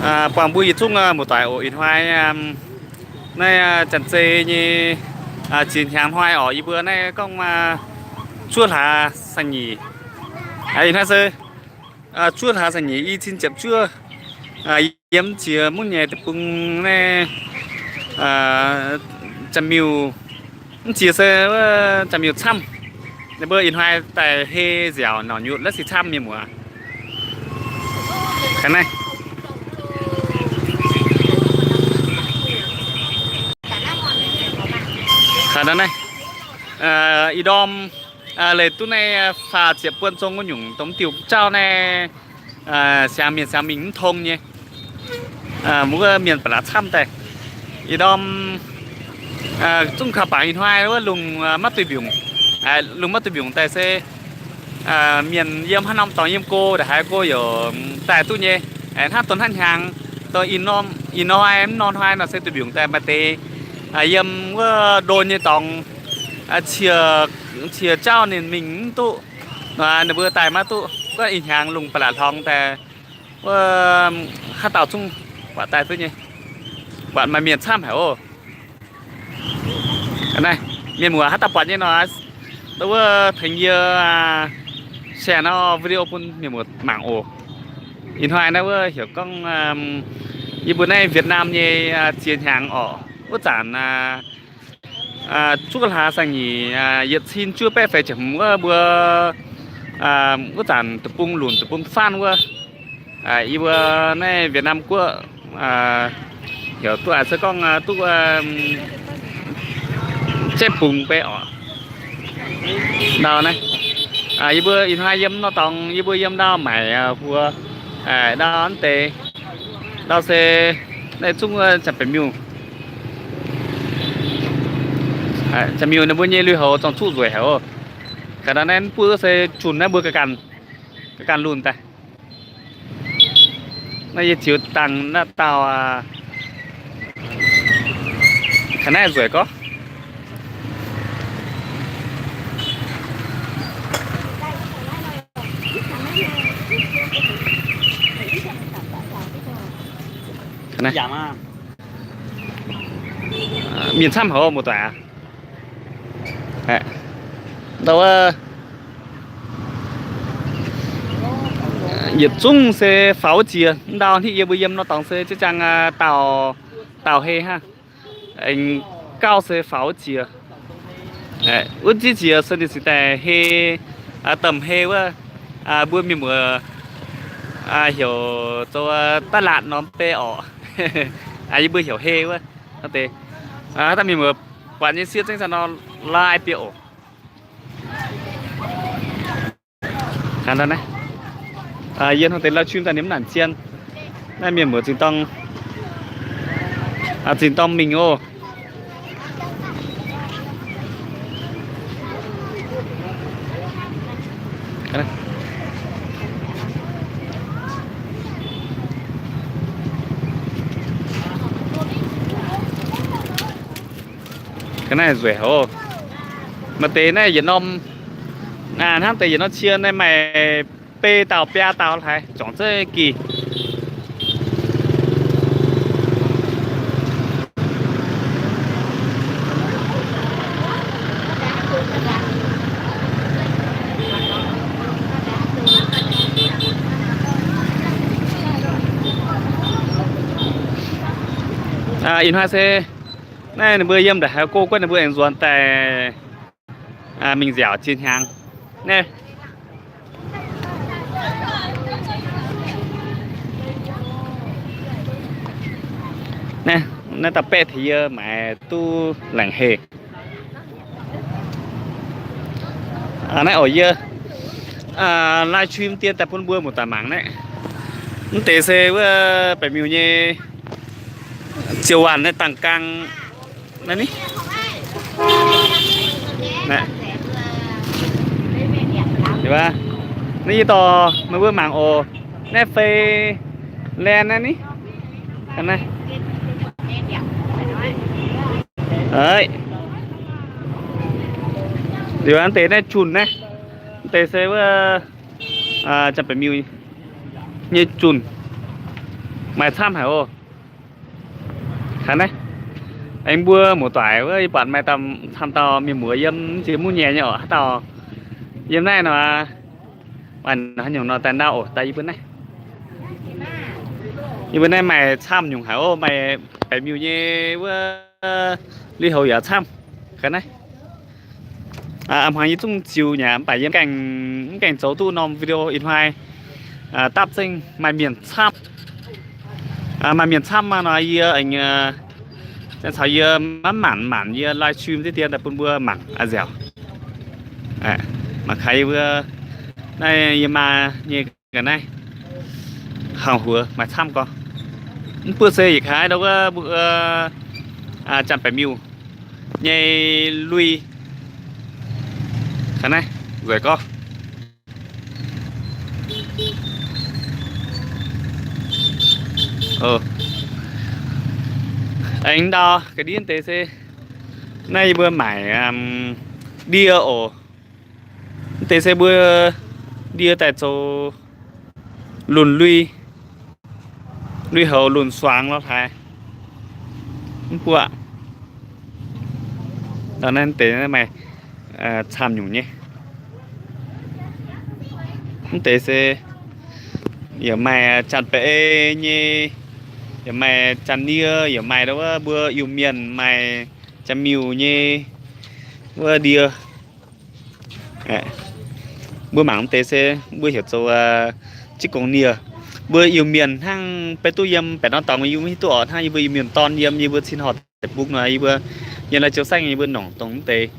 Buangh mbuo yietc zungv muoz-doic oc. Ih hnoi naaiv janx-zei nyei ziex hnyangx hnoi oc. Yie mbuo naaiv gorngv zuov hlaax saang-nyeic. Ih hnoi se zuov hlaax saang-nyeic i cin ziepc juov, yiem ziex muonv nyei deic-bung naaiv, jaa-miuh, mv ziex se jaa-miuh camv. Ninh mbuo ih hnoi daaih hei nziaauc norqc nyutc la'sic camv, mienh muoz. Naaiv, ih ndorm leih duqv naaiv faah ziepc buonc zong wuov nyungc, dongh diuh jauv naaiv siang mienh siang mingh mv tong nyei. Wuov mienh ba'laqc camv daaih. Ih ndorm zungv kaux bangc ih hnoi wuov lungh maiv duih mbiungc. Lungh maiv duih mbiungc daaih se mienh yiem haaix norm dorngx yiem go, ndongc haaix go yaac daaih duqv nyei. Hnangv donx hnangv hnyangx, dongh ih hnoi mv norm hnoi nor se duih mbiungc daaih maaih deix yiem wuov ndon nyei dorngx, cie jauv ninh mingh mv duqv. Ninh mbuo daaih maiv duqv, gorngv ih hnyangx lungh ba'laqc hlorngx daaih wuov haaix dauh zungv buatc daaih duqv nyei. Buatc maaih mienh camv haic oc. Naaiv, mienh muoz haaix dauh buatc nyei nor, wuov tengx yie share naaiv video bun mienh muoz mangc oc. Ih hnoi naaiv wuov heuc gorngv yie mbuo naaiv Việt Nam nyei ziex hnyangx orqc, wuov zanc zuov hlaax saang-nyeic yietc cin juov baeqv feix ziepc hmz wuov mbuo, wuov zanc deic-bung lunc deic-bung faanv wuov, yie mbuo naaiv Việt Nam guoqv heuc duqv se gorngv duqv jaiv bungx beiv orqc. Ndau naaiv, yie mbuo ih hnoi yiem nor dorngx, yie mbuo yiem ndau maaic huox, ndau mv deix, ndau se naaiv zungv wuov Janx-Baeqc Miuh. Janx-Miuh ninh mbuo nyei lui-houx zorng-zuqv nzueic haic oc. Ga'naaiv naaiv mv buov se junc naaiv mbuo ga'ganh, ga'ganh lunc daaih. Naaiv yie ziux dangh naaiv dauh, ga'naaiv nzueic gorngv. Mienh camv haic muoz-doic aac. Ndau wuov yietc zungv se faaux wuov jiex. Ndau hnangv yie mbuo yiem nor dorngx se ziex jaang dauh, dauh hei hnangv. Aengx gauh se faaux wuov jiex. Wuov jiex se ninh cingx daaih hei, domh hei wuov, mbuo mienh muoz heuc zoux daaih laatc norm bei orqc. Yie mbuo heuc hei wuov. Deix, daaih mienh muoz buatc nyei sieqv zengv zaqc nor lai bieqc oc. Naaiv, yie hnangv deix live stream daaih ninh mv nangc zien. Naaiv mienh muoz zingh dorng, zingh dorng mingh oc. Ga'naaiv nzueic oc. Maaih deix naaiv yietc norm, hnangv deix yietc norm cie naaiv maaih bei dauh biaa dauh haaix, zuangx zengv gih. Ih hnoi se naaiv ninh mbuo yiem nda'haiz go guonv ninh mbuo aengx nzuonx daaih mingh nziaauc ziex hnyangx. Naaiv, naaiv, naaiv dauh baeqv tengx yie maaiz duqv laengc heh. Naaiv oc, yie live stream dien daaih bun mbuo muoz-doic mangc naaiv. Mv deix se wuov Baeqc Miuh nyei ziouc waanc naaiv dangh gang naaiv ni. Naaiv yie dorh meih mbuo mangc oc. Naaiv fei laen naaiv ni. Liuz deix naaiv junh naaiv, deix se wuov Janx-Baeqc Miuh nyei junh. Maaih camv haic oc. Hnangv naaiv, aengx mbuo muoz-doic wuov, yie buatc maaih camv dauh mienh muoz yiem ziex muv nyei nyei oc. Haaix dauh yiem naaiv nor, maaih haaix nyungc nor daaih ndau oc, daaih yie mbuo naaiv. Yie mbuo naaiv maaih camv nyungc haic oc, maaih baeqc miuh nyei wuov, lui-houx yaac camv. Ga'naaiv, hmuangx yie zungv ziux nyei, mv baac yie mv gaengh zoux duqv norm video ih hnoi. Dapv zengv maaih mienh camv. Maaih mienh camv maah nor yie, caux yie maiv maanc maanc yie livestream diqv dien daaih bun mbuo mangc a'nziaauc. Mangc kaaix yie mbuo naaiv yie maa nyei ga'naaiv, hnangv haaix maaih camv gorngv. Mv buoqv se yietc kaaix ndau wuov mbuo Janx-Baeqc Miuh nyei lui. Ga'naaiv nzueic gorngv. Aengx ndau ga'ndiev deix se naaiv yie mbuo maaic ndie oc. Mv deix se mbuo ndie daaih zoux lunc lui, lui-houx lunc suangx lorh haaix. Mv buatc naaiv deix maaih camv nyungc nyei. Mv deix se yaac maaih Janx-Baeqc nyei, yaac maaih Janx-Nie, yaac maaih ndau wuov mbuo Iu-Mienh, maaih Janx-Miuh nyei wuov ndie. Mbuo mangc mv deix se mbuo heuc zoux jiv gong nie. Mbuo Iu-Mienh hnangv beiv duqv yiem baeqc norm dorngx yie mv hiuv duqv oc, hnangv yie mbuo Iu-Mienh dorn yiem yie mbuo cin horh deic-bung nor, yie mbuo yiem lai-ziou saengv yie mbuo nongc dongh mv deix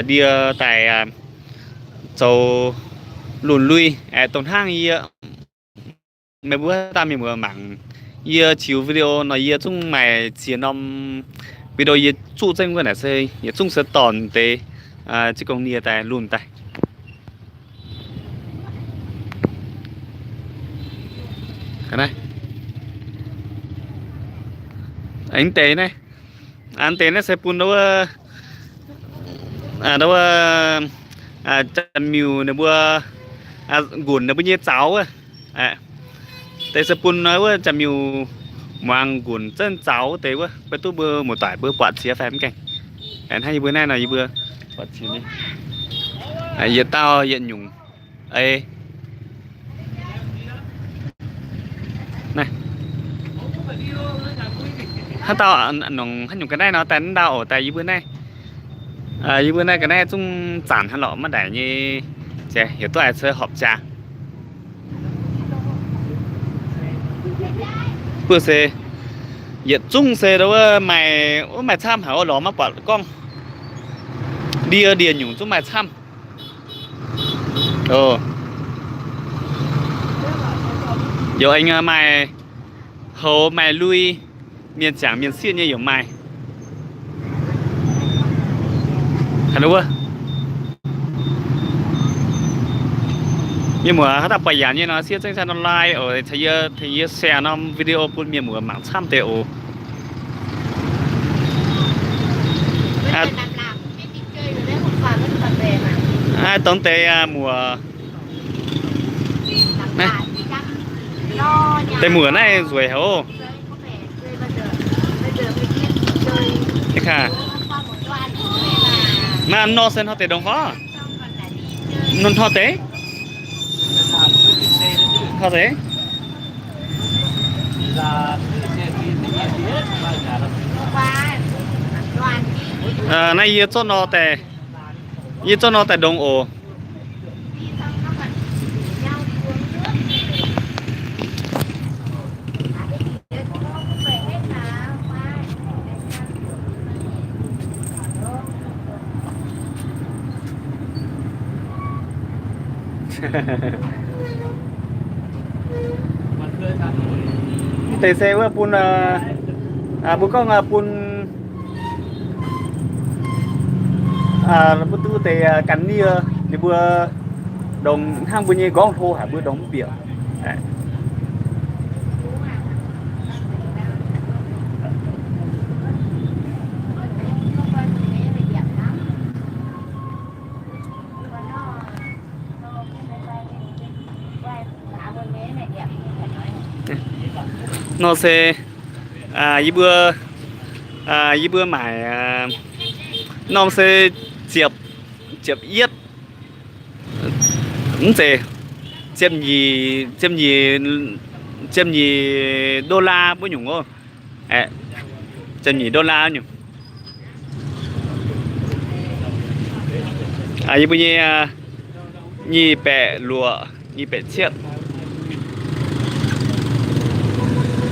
ndie daaih zoux lunc lui aeqv, dongh hnangv yie meih mbuo haaix dauh mienh muoz mangc yie ziux video nor, yie zungv maaih ziex norm video yie zuqv zengv wuov naaic se yietc zungv se dorh deix jiv gong nie daaih lunc daaih. Aengx deix naaiv, aengx deix naaiv se bun ndau wuov, ndau wuov Janx-Miuh ninh mbuo nqunc ninh mbuo nyei zaux wuov. Deix se bun wuov Janx-Miuh muangx nqunc zengv zaux wuov deix wuov, beiv duqv mbuo muoz-doic mbuo buatc qiex fai mv gaengh. Hnangv yie mbuo naaiv nor yie mbuo buatc qiex nyei. Yietc dauh yietc nyungc. Eix, haaix dauh nongc haaix nyungc ga'naaiv nor daaih ndau oc, daaih yie mbuo naaiv. Yie mbuo naaiv ga'naaiv zungv zanc hnangv lorqc, maiv ndaic nyei. Jiex heuc duqv haiz ceix horpc jaax. Buov se yietc zungv se ndau wuov maaih, wuov maaih camv haic, wuov lorz maiv buatc gorngv. Ndie ndie nyungc zungv maaih camv. Yaac aengx maaih houx maaih lui, mienh ziangc mienh sieqv nyei yaac maaih. Haaix wuov, mienh muoz haaix dauh buatc yaac nyei nor siev zengv cai norm like oc, caux yie, tengx yie share norm video bun mienh muoz mangc camv deix oc. Dongh deix muoc, deix muoc naaiv nzueic haic oc. Naaiv nor se hnoi deix ndongc hov, nor hnoi deix, hnoi deix. Naaiv yie zorqv nor daaih, yie zorqv nor daaih ndongx oc. Mv deix se wuov bun, mbuo gorngv bun, mbuo duqv deix ganh nie, ninh mbuo ndongc hnangv mbuo nyei nqorngv hlo haic, mbuo ndongc mv bieqc. Nor se yie mbuo, yie mbuo maaic norm se ziepc, ziepc yietv, mv zeiz, ziepc nyeic, ziepc nyeic dollar wuov nyungc oc. Ziepc nyeic dollar nyungc. Yie mbuo nyei nyic baeqc luoqc, nyic baeqc cietv.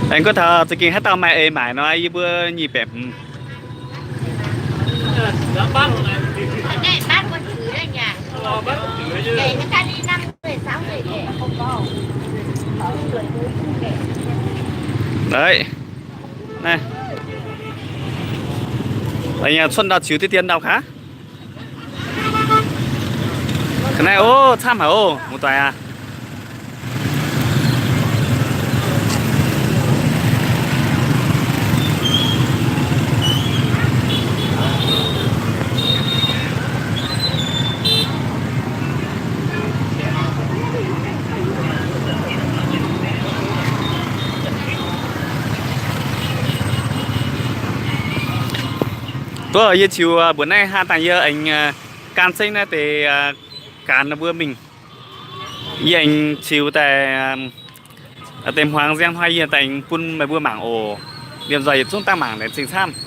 Aengx gorngv taux za'gengh haaix dauh maaih eix maaic nor, yie mbuo nyic baeqc hmz. Cuotv ndau ziux diqv dien ndau gaax. Ga'naaiv oc, camv haic oc, muoz-doic aac. Duqv yie ziux mbuoqc naaiv hnangv dangh yie aengx gan zengv naaiv deix gaanx mbuo mingh. Yie aengx ziux daaih deix hmuangx nziang hnoi yie daaih aengx bun meih mbuo mangc oc. Liemh nzoih yietc zungv dangh mangc laengz zingh camv.